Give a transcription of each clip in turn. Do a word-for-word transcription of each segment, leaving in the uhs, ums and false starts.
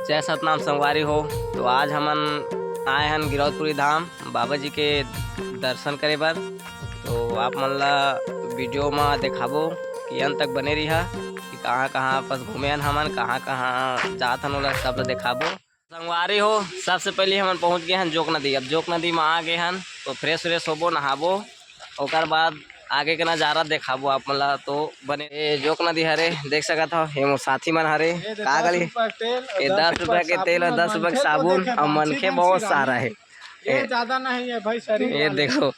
जय सतनाम संगवारी हो। तो आज हमन आए हन गिरौदपुरी धाम बाबा जी के दर्शन करे बर। तो आप मन ला वीडियो म देखाबो कि अंत तक बने रहिहा कि कहाँ-कहाँ बस घूमे हन हमन, कहाँ-कहाँ जात हन, ओला सब ला देखाबो। संगवारी हो, सबसे पहले हमन पहुँच गए हन जोक नदी। अब जोक नदी म आ गए हन तो फ्रेश व्रेश होबो, नहाबो, ओकर बाद आगे के नजारा देखाबो आप मन ला। तो बने, ए जोक नदी हरे, देख सकत हव, ये मोर साथी मन हरे। ये दे का दस गली? रुपया के तेल और ये दस दस रुपया रुपया के के तेल और साबुन, दस रुपया के मनखे तो साबुन देखे और मनखे मानसी बहुत रानी। सारा है। ये ए, ज्यादा नहीं है भाई, शरीर ये वाला। देखो,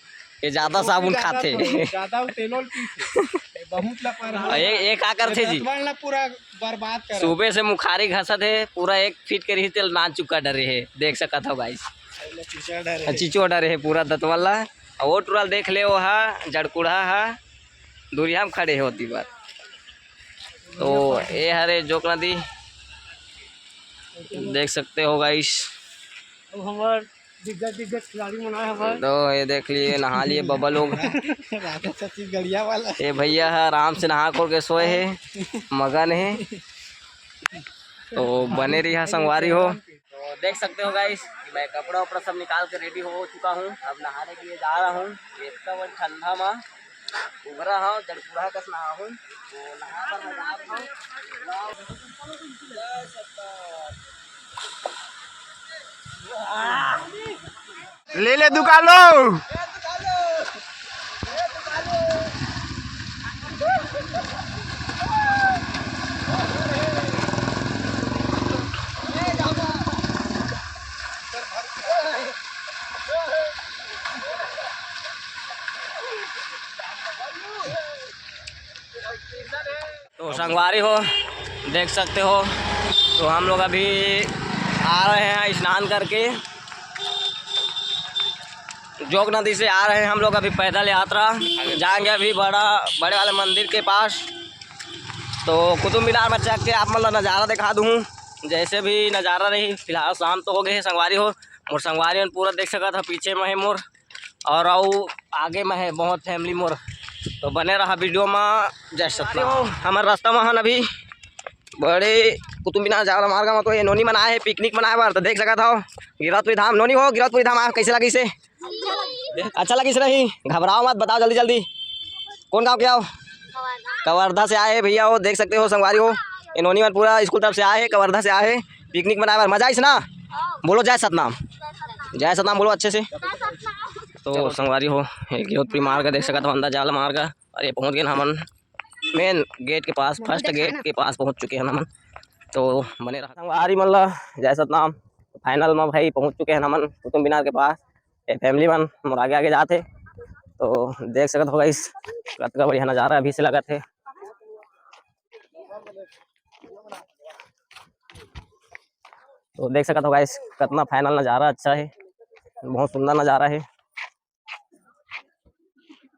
ये ज्यादा वो साबुन ज्यादा खाथे। तो ज्यादा वो तेल ओल पीथे। ये बहुत लपरहा। ये, ये का करथे ये जी? दतवन ला पूरा बर्बाद कर। सुबह से मुखारी घसत हे, पूरा एक फीट के रही तेल नान चुका डरे हे, देख सकत हव गाइस। पहले चिचड़ डरे हे। चिचड़ डरे हे पूरा दतवन ला। और वो टुरा देख ले, वो हा जड़कुड़ा हा, दूरिया में खड़े हे ओती बार। तो ये हरे जोक नदी, देख सकते हो गाइस। अब हमार दिग्गज, दिग्गज खिलाड़ी मन आए हमारे। तो ये देख लिए, नहा लिए बबा लोग। राधा छत्तीसगढ़िया वाला। ये भैया है, आराम से नहा खोल के सोए हे, मगन हे। तो बने रहिहा संगवारी हो। तो देख सकते हो गाइस कि मैं कपड़ा उपड़ा सब निकाल के रेडी हो चुका हूँ। अब नहाने के लिए जा रहा हूँ। ये इतना बड़ ठंडा मा उभरा हूँ, जड़पुरा कस नहा हूँ। तो नहा बर मैं जात हूँ। ले ले दुकालो। तो संगवारी हो, देख सकते हो, तो हम लोग अभी आ रहे हैं स्नान करके, जोग नदी से आ रहे हैं हम लोग अभी पैदल यात्रा। जाएंगे अभी बड़ा, बड़े वाले मंदिर के पास। तो कुतुब मीनार में चढ़ के आप मन ला नज़ारा दिखा दूँ, जैसे भी नज़ारा रही। फिलहाल शाम तो हो गए है संगवारी हो, मोर संगवारी मन पूरा देख सकत ह, पीछे में है मोर, और अउ आगे में है बहुत फैमिली मोर। तो बने रहा वीडियो में। जय सतनाम। हमर रास्ता में हन अभी बड़े कुतुब मीनार जावला मार्ग में, तो ये नोनी मन आए हे पिकनिक मनाए बर। तो देख सकत हव गिरौदपुरी धाम, नोनी हो गिरौदपुरी धाम आए, कैसे लगिस हे? अच्छा लगिस रही, घबराओ मत, बताओ जल्दी जल्दी। कौन गांव के आओ? कवर्धा से आए हे भैया हो, देख सकते हो संगवारी हो, ये नोनी मन पूरा स्कूल तरफ से आए हे, कवर्धा से आए हे पिकनिक मनाए बर। मजा आइस ना? बोलो जय सतनाम, जय सतनाम बोलो अच्छे से। तो संगवारी हो, ये गिरौदपुरी मार्ग देख सकत हो, अंदर जावला मार्ग। अरे पहुंच गए हमन मेन गेट के पास, फर्स्ट गेट के पास पहुंच चुके हैं हमन। तो बने रहा संगवारी मन ला जय सतनाम। फाइनल में भाई पहुंच चुके हैं हमन कुतुब मीनार के पास। ये फैमिली मन मोर आगे आगे जात हे, तो देख सकत हो गाइस, कतका बढ़िया नज़ारा अभी से लगत हे। तो देख सकत हो गाइस, कतना फाइनल नज़ारा अच्छा हे, बहुत सुंदर नज़ारा हे।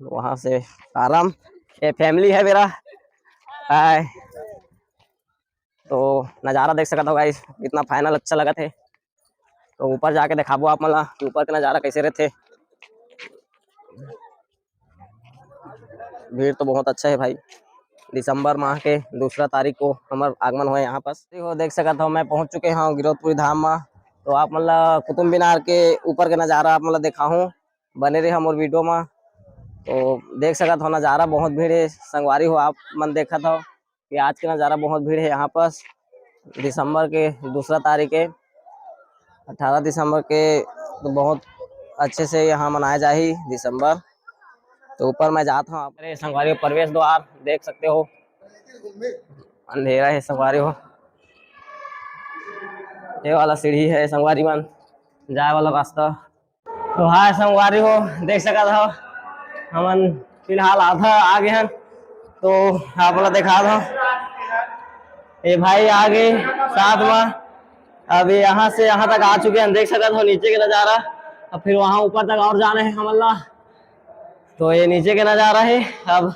वहाँ से आराम, ये फैमिली है मेरा। हाय। तो नज़ारा देख सकत हो गाइस, कितना फाइनल अच्छा लगत हे। तो ऊपर जाके दिखाबो आप मन ला कि ऊपर के नज़ारा कैसे रहथे। भीड़ तो बहुत अच्छा है भाई। दिसंबर माह के दूसरा तारीख को हमर आगमन होय यहाँ पास। देखो, देख सकत हो, मैं पहुँच चुके हूँ गिरौदपुरी धाम में। तो आप मन ला कुतुब मीनार के ऊपर के नज़ारा आप मन ला दिखाहूँ, बने रहे हमर वीडियो में। तो देख सकत हो नज़ारा, बहुत भीड़ है संगवारी हो, आप मन देखत हो कि आज के नज़ारा बहुत भीड़ है यहाँ पास। दिसंबर के दूसरा तारीख है, अठारह दिसंबर के, तो बहुत अच्छे से यहाँ मनाया जाही दिसंबर। तो ऊपर मैं जात हूँ, आप मेरे संगवारी हो प्रवेश द्वार देख सकते हो, अंधेरा है संगवारी हो। ये वाला सीढ़ी है संगवारी मन, जाए वाला रास्ता। तो हाय संगवारी हो, देख सकत हो, हमन फिलहाल आधा आ गए हैं, तो आप लोग दिखा दो, ये भाई आ गए साथ में। अब ये यहाँ से यहाँ तक आ चुके हैं, देख सकत हो नीचे के नज़ारा। अब फिर वहाँ ऊपर तक और जाना है हमन ला। तो ये नीचे के नज़ारा है। अब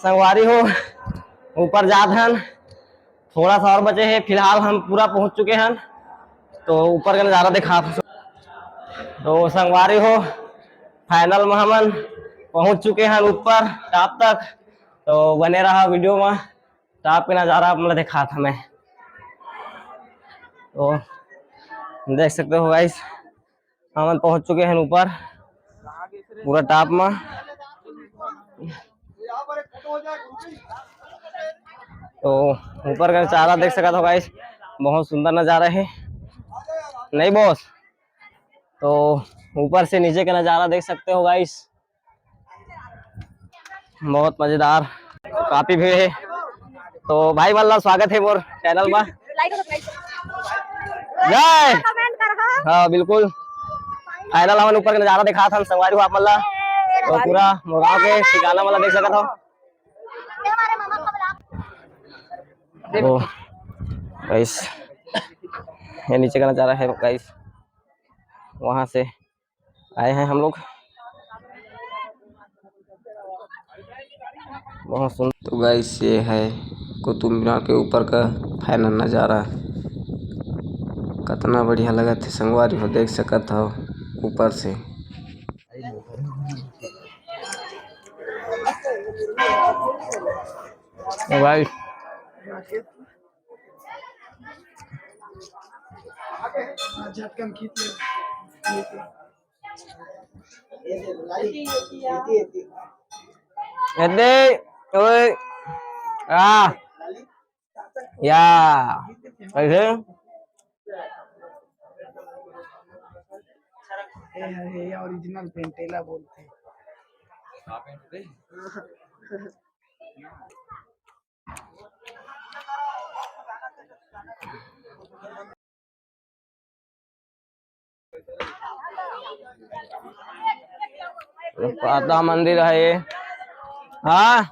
संगवारी हो, ऊपर जात हन, थोड़ा सा और बचे है। फिलहाल हम पूरा पहुँच चुके हैं, तो ऊपर का नज़ारा दिखा। तो संगवारी हो, फाइनल में हमन पहुँच चुके हैं ऊपर टॉप तक। तो बने रहा वीडियो में, टॉप के नज़ारा आप मन ला दिखात हमें। तो देख सकते हो गाइस, हमन पहुंच चुके हैं ऊपर पूरा टॉप में। तो ऊपर का नजारा देख सकत हो गाइस, बहुत सुंदर नजारा है, नहीं बॉस? तो ऊपर से नीचे का नजारा देख सकते हो गाइस, बहुत मजेदार, काफी भीड़ है। तो भाई मन ला स्वागत है मोर चैनल में। जय। हाँ बिल्कुल, फाइनल हमन ऊपर के नजारा दिखात हन संगवारी हो आप मन ला। तो पूरा मोर गाँव के ठिकाना मन ला देख सकत हो। तो गाइस, ये नीचे का नजारा है गाइस, वहां से आए हैं हम लोग। बहुत सुंदर। तो गाइस, ये है कुतुब मीनार के ऊपर का फाइनल नजारा। कितना बढ़िया लगत है संगवारी हो, देख सकत हो ऊपर से। तो गाइस, झटकन खींच ले। एदे, ओए, आ, या, कैसे? ये है, ये ओरिजिनल पेंटेला बोलते हैं। पाता मंदिर है ये। हाँ,